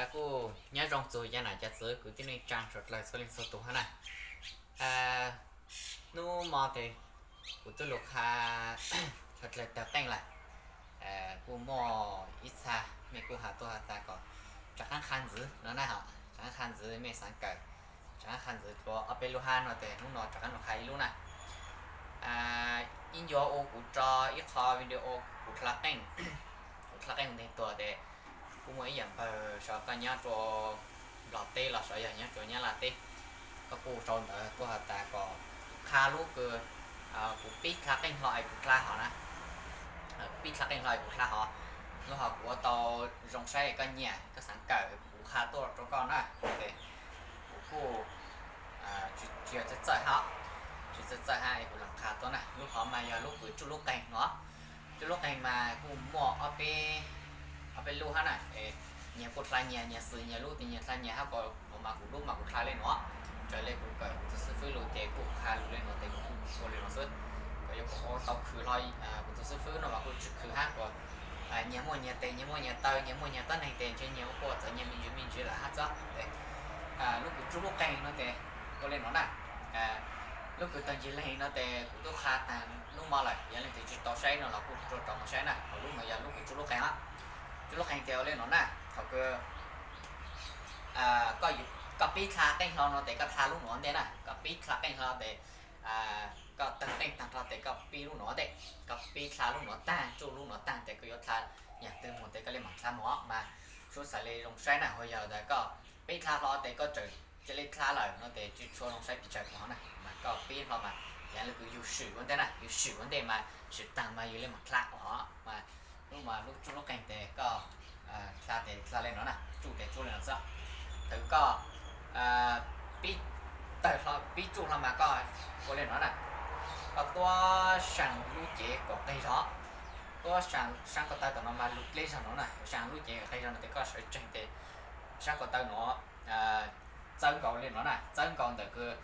Kuj nyob zoo txug cov nam cov txwv kwv tij neej tsaa suav dlawg txhua leej txhua tug hab na. Nub mo tes kuv twb lug qha suav dlawg tawg qeej lawm. Kuj muaj ib txha mej kuj has tuaj has tas kom rov qaab qha ntxiv no na, rov qaab qha ntxiv mej xaav kawm, rov qaab qha ntxiv dlua ob peb lub hab no tes hnub no rov qaab lug qha ib lub na. Ib ncua ua kuv tso ib qho video kuv dlha qeej, kuv dlha qeej nteg tuag tes kuj muaj ib yaam npawg sov koj nyob rua Nplog teb los sov yog nyob rua Nyab Laj teb, koj kuj sau ntawv tuaj has tas kom qha lub kws kuv pib dlha qeej hlo es kuv dlha hov na, pib dlha qeej hlo es kuv dlha hov, lub hov kuv ua tau zoo saib koj nyiam koj xaav kawm kuv qha tuaj rua koj na. Kuv kuj tsis yog txawj txawj hab, tsis txawj txawj hab es kuv lam qha tuaj na. Lub hov mas yog lub kws tsuj lub qeeg no, tsuj lub qeeg mas kuj muaj ob peb lub hab na. Nyias kuj dlha nyias, nyias xwm nyias lub tes nyias dlha nyias hab, kuv mas kuv lub mas kuv dlha le nuav. Raws le kuv kawm kuv tug xib fwb lug ces kuj qha lug le nuav tes kuv kuj ua le nuav xwb, kom yuav kom ua tau khwv hlo kuv tug xib fwb no mas kuj tsis khwv hab, kom nyias muaj nyias tes nyias muaj nyias taw nyias muaj nyias tuab neeg tes ntshe nyias ua kuj txawv nyias me ntsis me ntsis lawm hab xwb. Lub kws tsuj lub qeeg no tes ua le nuav na. Lub kws tawg ncig leeg no tes kuv tub qha taag nub mo lawm, yog leej twg tsis tau saib no los kuj rua rov mus saib na. Hauv lub no yog lub kws tsuj lub qeeg, tsuj lub qeeg tes ua le nuav na. Thaum kws koj pib dlha qeej hlo no tes koj dlha lub nuav ntej na, koj pib dlha qeej hlo tes koj tawg qeej taag nrho tes koj pib lub nuav ntej, koj pib dlha lub nuav taag, tsuj lub nuav taag tes koj yuav dlha yaam twg mus tes koj le maam dlha mus mas, sub xaav le zoo saib na. Hos yog tas koj pib dlha hlo tes koj txawm cia li dlha lawm no tes tsis tshua zoo saib pes tsawg hlo na. Mas koj pib hlo mas yog le kws yug swm ua ntej na, yug swm ua ntej mas swm taag mas yug le maam dlha os. Mas lub mas lub tsuj lub qeeg tes koj dlha tes dlha le nuav na, tsuj tes tsuj le nuav xwb. Thaum koj pib tawg hlo pib tsuj hlo mas koj ua le nuav na, koj tuab saa lub cev kom qeg zog, tuab saab ko taw tom no mas lug dleb zog nuav na, saa lub cev qeg zog no tes koj sawv tsees tes saab ko taw nuav txawb nkaus le nuav na, txawb nkaus ntawm kws,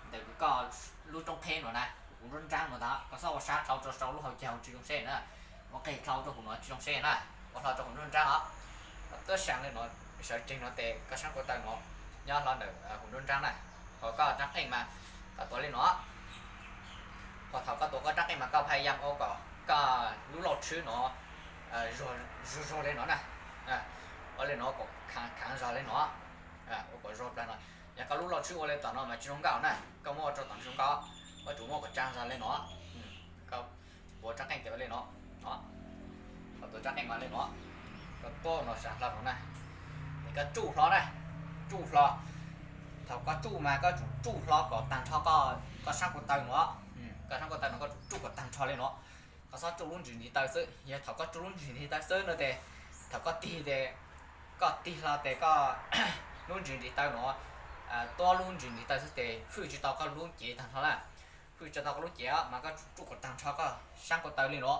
ntawm kws koj lub roob qheb nuav na, huv nruab nraab nuav ntag, koj xob ua sab dlhau rua sau lub hauv caug tsis zoo saib na, ua qeg dlhau rua huv nuav tsis zoo saib na, ua dlhau rua huv nruab nraab os. Koj tuab saa le nuav, sawv tsees nuav tes koj saab ko taw nuav nyob hlo ntawm huv nruab nraab na, hos koj rab qeej mas koj tuav le nuav. Hos thaum koj tuav koj rab qeej mas koj phaj yam ua kom koj lub lauj tshwb nuav zuag zuag le nuav na, ua le nuav kom khaav zog le nuav, ua kom zuag plag no. Yog koj lub lauj tshwb ua le tom no mas tsis zoo nkauj na, koj muab ua rua tom no zoo nkauj, koj tsum muab kom tsaa zog le nuav. Koj tuav rab qeej tes ua le nuav, koj tuav rab qeej mas le nuav, koj tuab nuav saav hlo nuav na, es koj tsuj hlo na, tsuj hlo. Thaum koj tsuj mas koj tsum tsuj hlo kom taag nrho koj saab ko taw nuav, koj saab ko taw nuav koj tsum tsuj kom taag nrho le nuav. Koj xob tsuj lub ntsis ntiv taw xwb, yog thaum koj tsuj lub ntsis ntiv taw xwb no tes thaum koj tig tes, koj tig hlo tes koj lub ntsis ntiv taw nuav, tuab lub ntsis ntiv taw xwb tes hwj tsis tau koj lub cev taag nrho na. Hwj tsis tau koj lub cev mas koj tsuj kom taag nrho koj saab ko taw le nuav,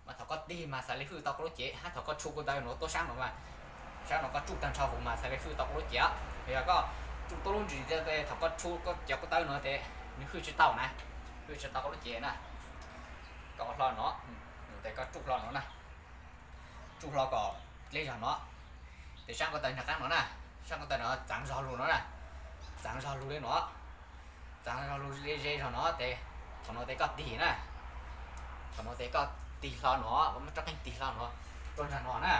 mas thaum koj tig mas xaav le hwj tau koj lub cev, hab thaum koj tshu ko taw nuav tuab saab nuav mas saab nuav koj tsuj taag nrho huv mas xaav le hwj tau koj lub cev. Yog koj tsuj tuab lub ntsis ntiv taw tes thaum koj tshu koj cov ko taw nuav tes nws hwj tsis tau na, hwj tsis tau koj lub cev na. Koj ua hlo nuav, tes koj tsuj hlo nuav na, tsuj hlo kom dleb zog nuav, tes saab ko taw nraag qaab nuav na, saab ko taw nuav txaav zog lug nuav na, txaav zog lug le nuav, txaav zog lug ze ze zog nuav tes thaum nuav tes koj tig na, thaum nuav tes koj tig hlo nuav, muab rab qeej tig hlo nuav rua nraag nuav na.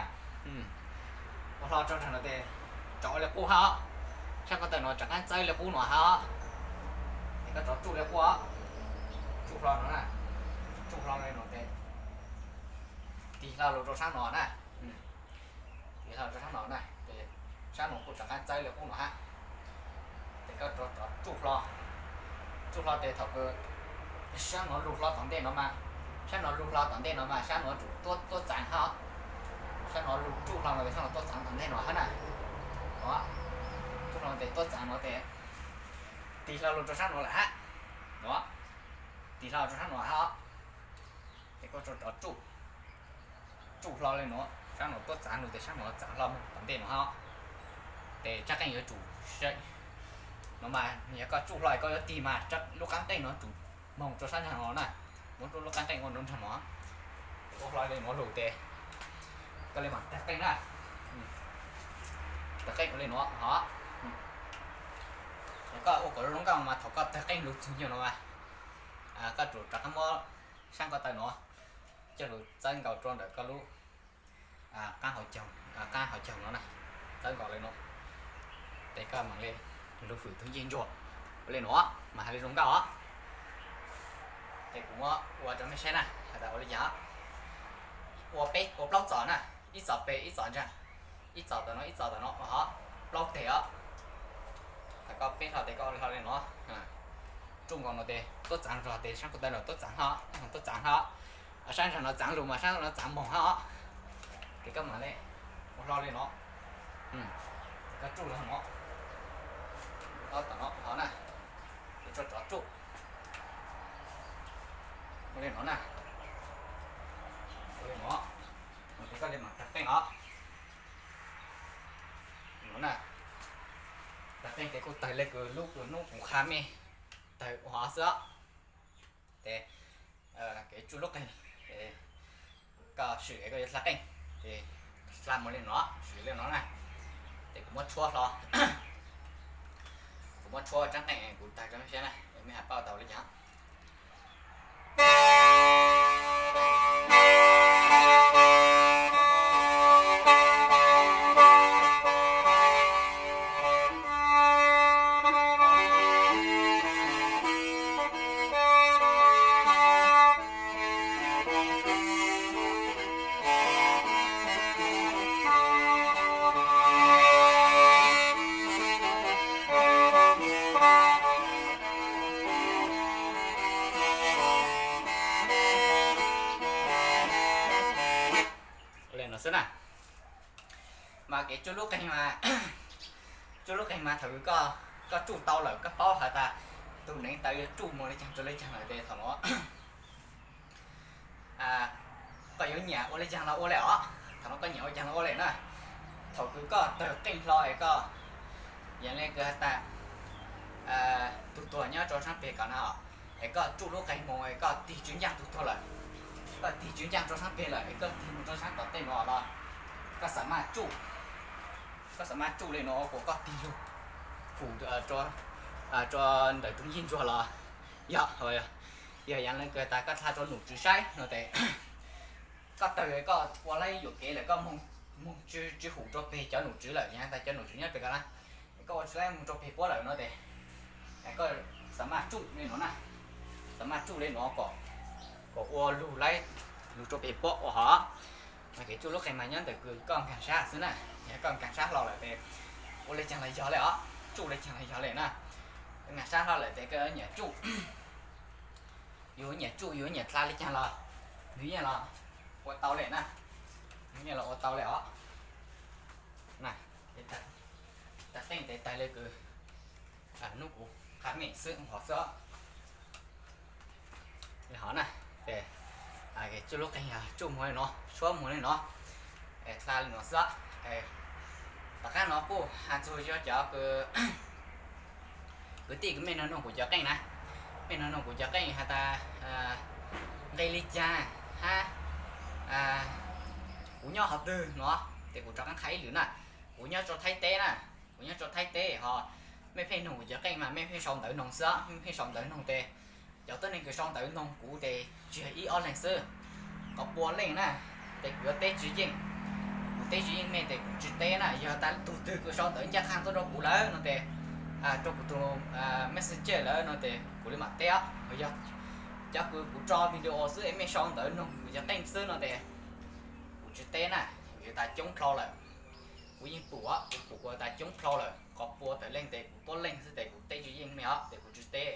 Ua hlo rua nraag nuav tes rov ua le qub hab, saab ko taw nuav rov qaab txawb le qub nuav hab, es koj rov tsuj le qub, tsuj hlo nuav na, tsuj hlo le nuav tes tig hlo lug rua saab nuav na, tig hlo rua saab nuav na, saab nuav kuj rov qaab txawb le qub nuav hab. Tes koj rov tsuj hlo, tsuj hlo tes thaum kws saab nuav lug hlo tom ntej nuav mas, saab nuav lug hlo tom ntej nuav mas saab nuav tsum tuab tuab txaav hab, saab nuav lug tsuj hlo no tes saab nuav tuab txaav tom ntej nuav hab na. Tsuj hlo tes tuab txaav nuav tes tig hlo lug rua saab nuav lawm hab, tig hlo rua saab nuav hab, tes koj rov tsuj, tsuj hlo le nuav, saab nuav tuab txaav lug tes saab nuav txaav hlo moog tom ntej nuav hab. Tes rab qeej yuav tsum, nuav mas yog koj tsuj hlo koj yuav tig mas lub qaab qeej nuav tsum moog rua saab nraag nuav na, moog rua lub qaab qeej ua nraag nuav. Ua hlo le nuav lug tes koj le maam taag qeej na, Tawg qeej ua li nuav hov. Koj ua kom zoo nkauj mas thaum koj tawg qeej lug txug nyuag nuav mas koj tsum rov qab muab sab ko taw nuav coj lug txawb nkaus rua ntawm koj lub qaab hauv caug nuav na, txawb nkaus li nuav. Tes koj mam li lug hwm tug ncej ntsuag ua li nuav mas has li zoo nkauj os. Tes kuv muab ua rua mej saib na, has tas ua li cas. Ua peb ua plaub txom na, ib txom peg ib txom ntsa, ib txom tom nuav ib txom tom nuav hov, plaub teg os. Has koj peb hlo tes koj ua hlo li nuav. Tsuj nkaus nuav tes tuab txaav zog tes sab ko taw nuav tuab txaav hlo, tuab txaav hlo. Sab ntsa nuav txaav lug mas sab nuav txaav moog hab os. Tes koj mam li ua hlo li nuav. Koj tsuj li nuav, tom nuav hov na, tes tsua rov tsuj ua li nuav na. Ua li nuav, tes koj li mam tawg qeej os. Nuav na, tawg qeej tes kuj tawg le kws lub kws nub kuv qha mej tawg ua hov xwb os. Tes kev tsuj lub qeej, koj swm es koj yuav dlha qeej, tes dlha moog li nuav, swm li nuav na. Tes kuv muab tshuab hlo, kuv muab tshuab tsaab qeej kuv tawg rua mej saib na, mej has paub tau li cas. Ua li no xwb na. Mas kev tsuj lub qeej mas, tsuj lub qeej mas thaum koj tsuj tau lawm koj paub has tas tug neev taw yuav tsuj moog le caag rua le caag lawm tes thaum no koj yuav nyam ua le caag los ua le os. Thaum no koj nyam ua caag los ua le na. Thaum kws koj tawg qeej hlo es koj, yog le kws has tas tug tuag nyob rua saab peg ko na, es koj tsuj lub qeej moog es koj tig tsw ncaaj tug tuag lawm, koj tig tsw ncaaj rua saab peg lawm es koj tig moog rua saab tom tej no los koj xaam maj tsuj, koj xaam maj tsuj le no kuas koj tig lug hum rua ntawm tug ncej ntsuag los yog, yog yog le kws tas koj dlha rua num tswv saib no tes koj tawg koj ua lawm yuam kev lawm koj moog tsi hum rua peg cov num tswv lawm, yog tas cov num tswv nyob peg ko na, koj ua tsi lawm moog rua peg puab lawm no tes koj xaam maj tsuj le no na, xaam maj tsuj le no kom ua lug lawm lug rua peg puab ua hov. Mas kev tsuj lub qeej mas nyob ntawm kws koj nkaag sab xwb na, yog koj nkaag sab hlo lawm tes ua le caag los yog le os, tsuj le caag los yog le na. Nkaag sab hlo lawm tes koj nyam tsuj, yus nyam tsuj yus nyam dlha le caag los nwg yeej los ua tau le na, nwg yeej los ua tau le os. Tawg qeej tes tawg le kws nub kuv qha mej xwb hov xwb. Li hov na, tsuj lub qeej tsuj moog le no, suab moog le no, dlha le no xwb. Tom qaab no kuj has txug yog cov kwv tij kws mej nug noog kuv cov qeej na, mej nug noog kuv cov qeej has tas nqe le caag hab kuv nyob hov twg no, tes kuv rov qaab qha ib lwm na. Kuv nyob rua Thaib teb na, kuv nyob rua Thaib teb hos mej pheej noog kuv cov qeej mas mej pheej sau ntawv noog xwb, mej pheej sau ntawv noog tes cov tuab neeg kws sau ntawv noog kuv tes tsi yog ib ob leeg xwb, qhov pua leej na, tes kuv yuav teb tsi yeej. Kuv teb tsi yeej mej tes kuv tsi teb na, yog tas tug twg kws sau ntawv ncaj qha tuaj rua kuv lawm no tes, rua kuv tug messenger lawm no tes kuv li mam teb os. Yog cov kws kuv tso video xwb es mej sau ntawv noog kuv cov qeej xwb no tes kuv tsi teb na, kuv yuav tas coob dlhau lawm. Kuv yeej pum, kuv pum kuv tas coob dlhau lawm, qhov pua tawm leej tes kuv tuab leej xwb tes kuv teb tsi yeej mej os, tes kuv tsi teb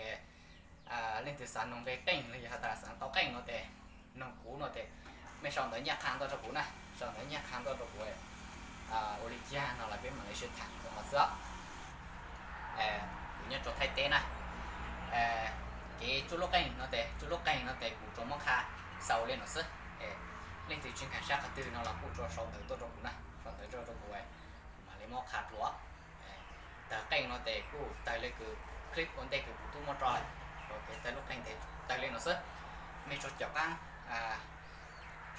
leej twg xav noog nqe qeej los yog has tas xav tau qeej no tes noog kuv no tes mej sau ntawv ncaj qha tuaj rua kuv na, sau ntawv ncaj qha tuaj rua kuv ua li cas no los peb mam li sib tham rua qhov xwb. Kuv nyob rua Thaib teb na. Kev tsuj lub qeej no tes, tsuj lub qeej no tes kuv tsuas muab qha xaus le no xwb. Leej twg tsi nkaag sab qhov twg no los kuj tsuas sau ntawv tuaj rua kuv na, sau ntawv tuaj rua kuv, kuv mam li muab qha dlua. Tawg qeej no tes kuj tawg le kws clip ua ntej kws kuv tub muab tso lawm, kev tawg lub qeej tes tawg le no xwb. Mej tsuas caum qaab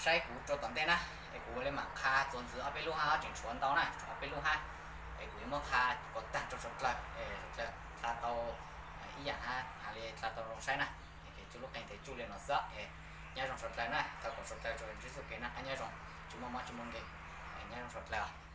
saib kuv rua tom ntej na, es kuv le mam qha txuas ntxiv ob peb lub hab, tseem tshuav ntau na, tshuav ob peb lub hab. Es kuv yuav muab qha kom tag rau suav dlawg, suav dlawg txhaj tau ib yam hab has li txhaj tau zoo saib na. Es tsuj lub qee tes tsuj li no xwb es nyob zoo suav dlawg na, thov kom suav dlawg ntsib txuj kev noj qab nyob zoo, tsis muaj mob tsis muaj nkeeg. Nyob zoo suav dlawg.